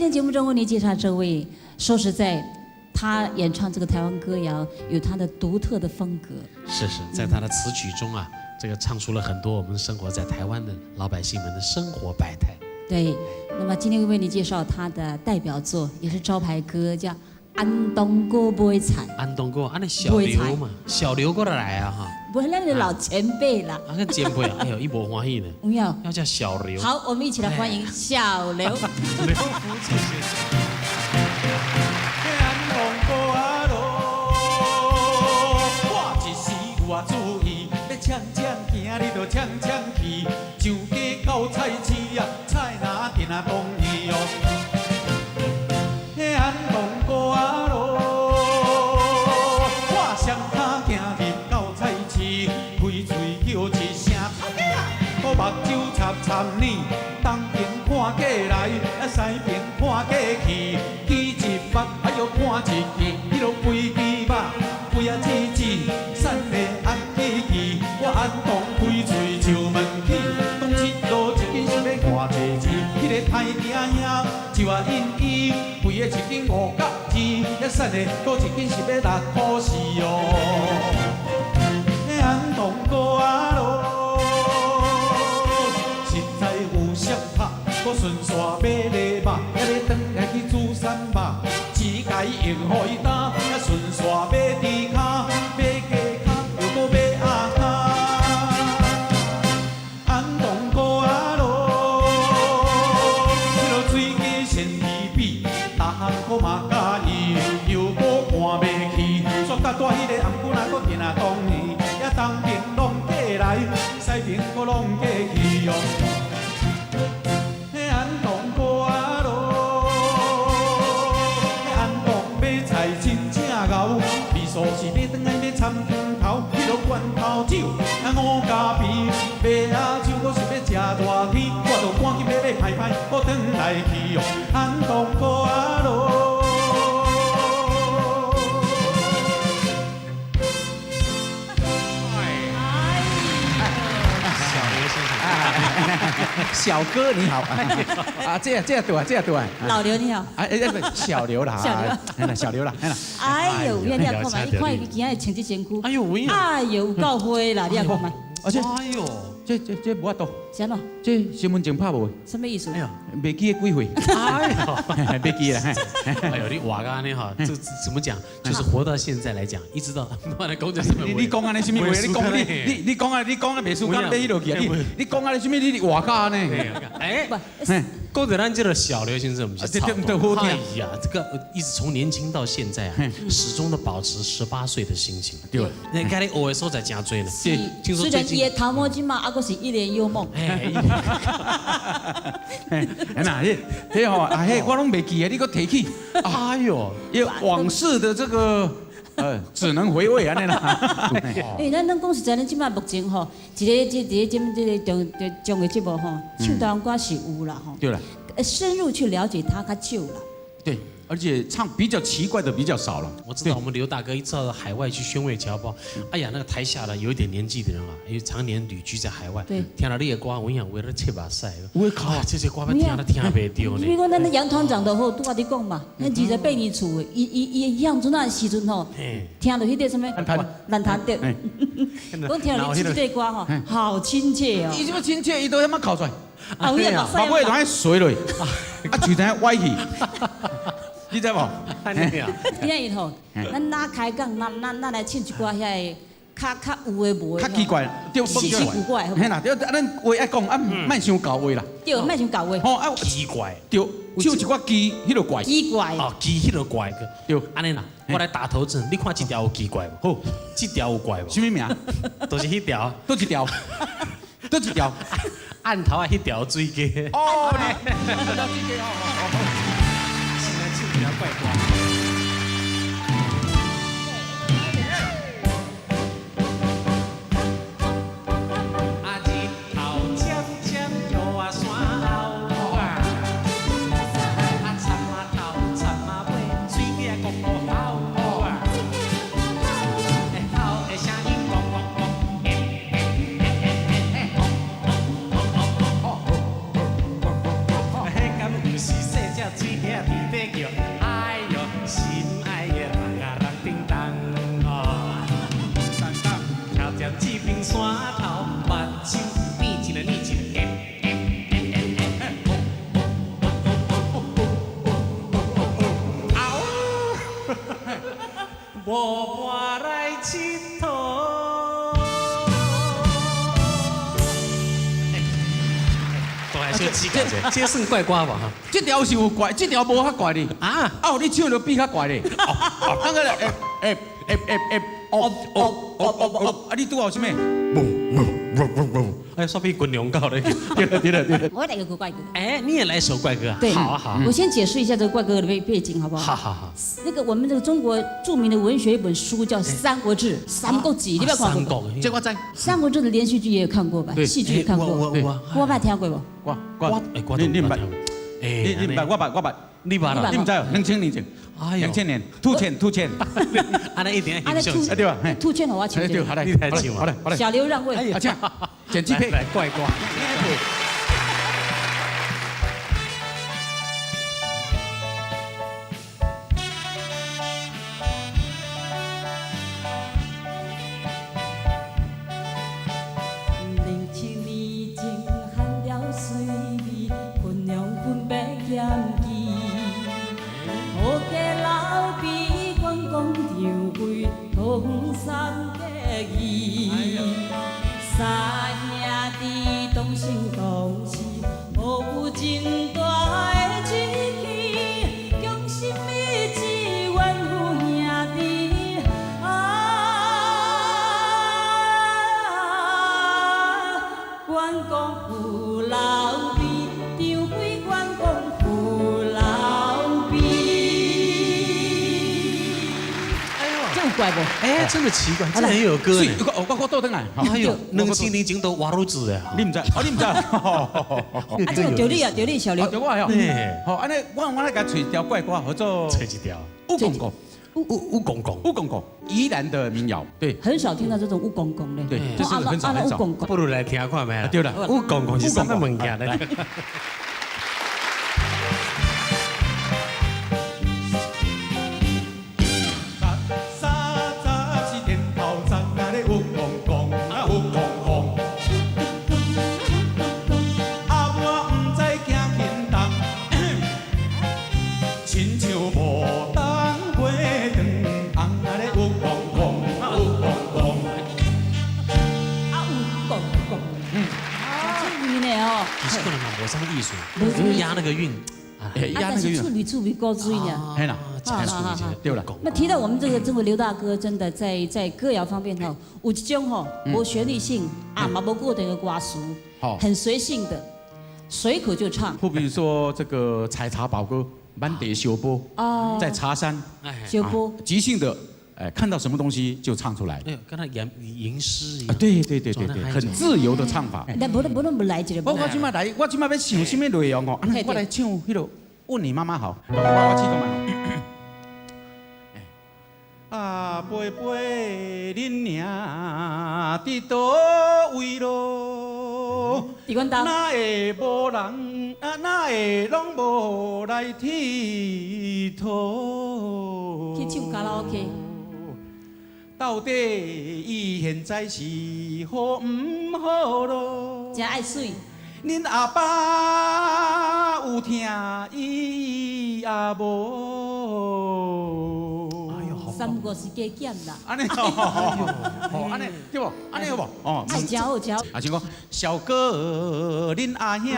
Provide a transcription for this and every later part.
天節目中為你介紹這位，說實在，他演唱這個台灣歌謠有他的獨特的風格。是是，在他的詞曲中啊，這個唱出了很多我們生活在台灣的老百姓們的生活百態。對，那麼今天為你介紹他的代表作，也是招牌歌，叫《安東哥買菜》。安東哥，啊，那小劉嘛，小劉過來啊哈。不是那個老前輩啦。啊，個前輩啊，哎呦，伊無歡喜呢。不要，要叫小劉。好，我們一起來歡迎小劉。劉福助先生。安東哥啊囉，我一時有啊注意，欲搶搶行，你就搶搶去，上街到菜市啊，菜籃陣啊當伊哦。安東哥啊囉，我雙跤行入到菜市，開喙叫一聲頭家啊，我目睭插插呢，東邊看過來，西邊看過去，記一目，哎喲看一見，彼落規支肉，規仔子子，瘦的壓起去，我安東開喙就問起，講這路一斤是欲偌濟錢？彼个歹囝仔就啊應伊，肥的一斤五角錢，遐瘦的閣一斤是欲6箍4哦。安東哥啊囉，實在有摔拍，閣順紲買禮肉，抑咧轉來去煮三肉，錢共伊用予伊擔，抑順紲買豬跤，買雞跤，又閣買鴨跤。安東哥啊囉，彼落水雞先魚比，逐項閣嘛佮意，又閣換袂去，煞甲帶彼个頷頸仔閣陣啊當伊，遐東邊攏過來，西邊閣攏過去哦。安東哥啊囉，安東買菜真正𠢕，味素是欲轉來欲參湯頭，彼落罐頭酒啊五加皮，麥仔酒閣是欲食熱天，我就趕緊欲買歹歹，閣轉來去哦。安東哥啊囉。小劉先生，小哥你好，啊，這樣這樣對啊，這樣對啊。老劉你好。哎哎不，小劉啦，小劉，小劉啦，哎呦，你看嘛，你看伊今日穿這身軀，哎呦，哎呦，有夠花啦，你看嘛。而且，哎呦，這無法度，啥喏？這身份證拍無？什麼意思？哎呦，袂記得幾歲？哎呦，袂記啦。哎呦，你話甲按呢哈，這怎麼講？就是活到現在來講，一直到我來講這什麼？你講按呢啥物話？你講你講啊，你講啊，袂輸講買落去啊！你講按呢啥物？你活甲按呢？哎，講到咱這個小劉先生，毋是這對好聽。哎呀，這個一直從年輕到現在啊，始終都保持18歲的心情。對，你看你學的所在真多呢。是，雖然伊的頭毛這馬還閣是一簾幽夢。哎，那彼彼吼啊，彼我攏袂記得，你閣提起。哎呦，往事的這個。只能回味按呢啦。哎，咱攏講實在，咱這馬目前吼，一个這這這這個綜綜藝節目吼，唱台灣歌是有啦吼。對啦。深入去了解他較少啦。對，而且唱比較奇怪的比較少了。我知道我們劉大哥一到海外去宣慰僑胞，哎呀，那個台下呢有一點年紀的人啊，因為常年旅居在海外，聽到你的歌，我想為了切目屎。我靠，這些歌欲聽都聽袂著呢。比如講，咱楊團長的好，拄仔你講嘛，咱28年厝的，伊伊伊樣陣那時陣吼，聽著彼個啥物難彈對，講聽著你唱這個歌吼，好親切哦。伊這麼親切，伊都遐麼哭出來。啊，有影目屎。目尾就愛垂落，啊，就知影歪去。你知無？今日吼，咱拉開講，咱來唱一寡遐個較較有的無的。較奇怪，對，稀奇古怪。嘿啦，對，啊，咱話愛講，啊，莫傷厚話啦。對，莫傷厚話。吼啊，奇怪。對，唱一寡奇，彼个怪。奇怪。哦，奇彼个怪個。對，按呢啦，我來打頭陣，你看這條有奇怪無？好，這條有怪無？啥物名？就是彼條。佗一條？佗一條？按頭仔彼條水雞。哦，你。現在唱一條怪歌。啊，日頭尖尖落山後啊，啊，田仔頭田仔尾，水雞仔咕咕吼啊，吼的聲音咣咣咣，欸欸欸欸欸欸，嗡嗡嗡嗡嗡嗡。彼敢毋是細隻水雞仔無伴來𨑨迌。大小指教者，這算怪歌吧？這條是有怪，這條無較怪哩。啊，啊，你唱就比較怪哩。那個欸欸欸欸欸，哦哦哦哦哦，啊，你拄好啥物？哎，煞變軍糧狗咧。對了對了對了。我來個怪歌。哎，你也來首怪歌啊？對，好啊好啊。我先解釋一下這個怪歌的背景，好不好？好好好。那個我們這個中國著名的文學一本書叫《三國志》，三國志，你捌看過？這我知。《三國志》的連續劇也有看過吧？戲劇也看過。我我捌聽過無？我我你毋捌？你毋捌？我捌我捌。你捌啦？你毋知哦？2000年前，2000年，兔犬兔犬，按呢一定要欣賞，對吧？兔犬予我唱，對，好嘞，你來唱，好嘞，好嘞。小劉讓位，阿請，剪輯配來怪歌。哎，這麼奇怪，這很有歌呢。我倒轉來。哎呦，2000年前都活魯子的。你毋知？哦，你毋知？啊，這個對你啊，對你小劉。對我哦。好，按呢，我來共揣一條怪歌，叫做。揣一條。烏公公，烏公公，烏公公，宜蘭的民謠。對，很少聽到這種烏公公的。對，這是很少很少。不如來聽看覓？對啦，烏公公是啥物物件咧？押那個韻，押那個韻。處理處理高追呢。嘿啦，對啦。那提到我們這個劉大哥，真的在歌謠方面哈，有一種吼無旋律性啊，嘛無固定的歌詞，很隨性的，隨口就唱。好比如說這個採茶寶哥，滿地燒波，在茶山，燒波，即興的。哎，看到什麼東西就唱出來。對，跟他吟吟詩一樣。啊，對對對對對，很自由的唱法。那不能不能不來這個。我這擺來，我這擺欲唱啥物內容哦？我來唱彼個問你媽媽好。我試看覓。啊，貝貝，恁娘佇佗位咯？佇阮兜。哪會無人？啊，哪會攏無來𨑨迌？去唱卡拉 OK。到底伊現在是好毋好咯？真愛媠。恁阿爸有疼伊也無？哎呦，三五是加減啦。按呢哦，按呢對無？按呢好無？哦，哎，真好真好。啊，像講小哥，恁阿兄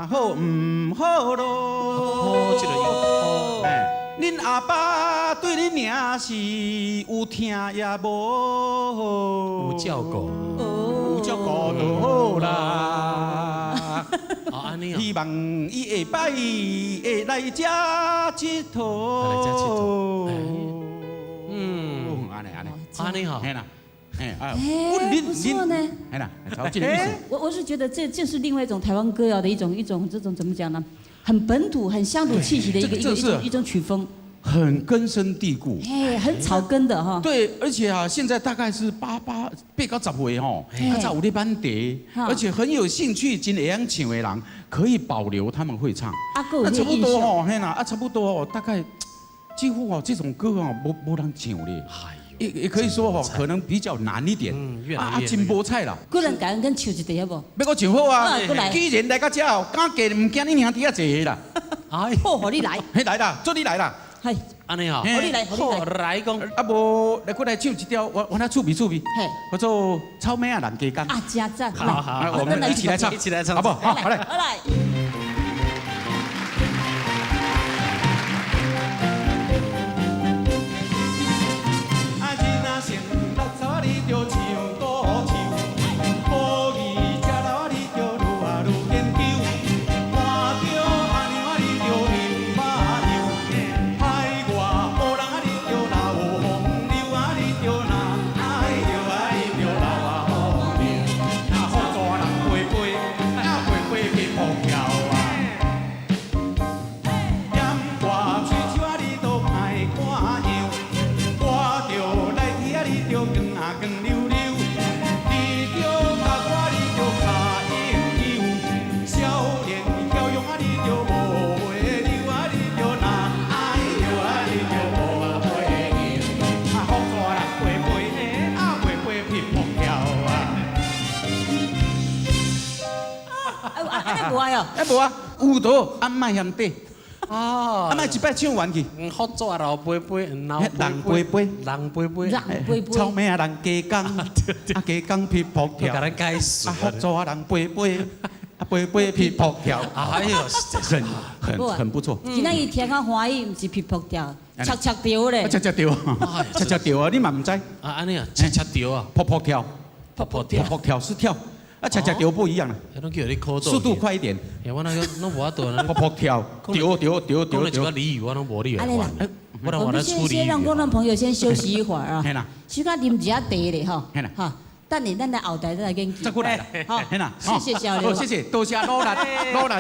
好毋好咯？哦，這個音。哎。恁阿爸對恁娘是有疼也無？有照顧，有照顧就好啦。希望伊下擺會來遮𨑨迌。來遮𨑨迌。嗯，按呢按呢，按呢吼。嘿啦，哎，不錯呢。嘿啦，這個意思。我是覺得這是另外一種台灣歌謠的一種這種怎麼講呢？很本土、很鄉土氣息的一種曲風，很根深蒂固，哎，很草根的哈。對，而且啊，現在大概是八八八九十歲吼，較早有咧挽茶，而且很有興趣、真會曉唱的人，可以保留他們會唱。那差不多吼，嘿啦，啊，差不多哦，大概幾乎哦，這種歌哦，無人唱咧。也可以說吼，可能比較難一點。啊，真無彩啦。個人感恩跟唱一段好無？欲閣唱好啊！既然來到這，敢過毋驚恁兄弟仔坐啦。哎，好，予你來。嘿，來啦，做你來啦。係。按呢吼，予你來，予你來。來講。啊無，來過來唱一條，我較趣味趣味，叫做草莓仔人加工。啊，真讚！好好，我們一起來唱，一起來唱，好不好？好，來。好來。無啊，哎無啊，有多啊莫嫌短，啊莫一擺唱完去。福紙流飛飛，人飛飛，人飛飛，人飛飛。草莓仔人加工，啊加工皮薄跳。共咱解釋。啊福紙人飛飛，啊飛飛皮薄跳。哎呦，很不錯。今仔日聽較歡喜，毋是皮薄跳，恰恰跳咧。恰恰跳，恰恰跳啊！你嘛毋知？啊按呢啊，恰恰跳啊，噗噗跳，噗噗跳，噗噗跳是跳。啊，恰恰跳不一樣啦，速度快一點。我那個攏無法度。噗噗跳，跳跳跳跳跳。講一個俚語，我攏無理。我們先讓觀眾朋友先休息一會兒啊。先較啉一下茶咧，吼。哈，等下咱來後台再來研究。再過來。好，謝謝小劉。謝謝，多謝努力，努力。